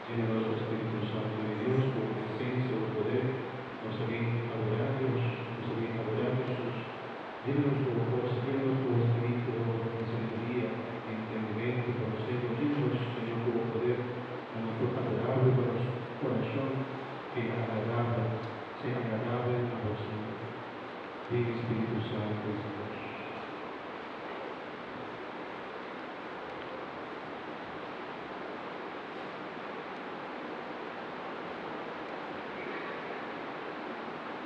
Yena nos, Spiritu Santu di Dios, ku presensia i poder. Nos ta bin adorá Dios, nos ta bin adorá Hesus. Yena nos ku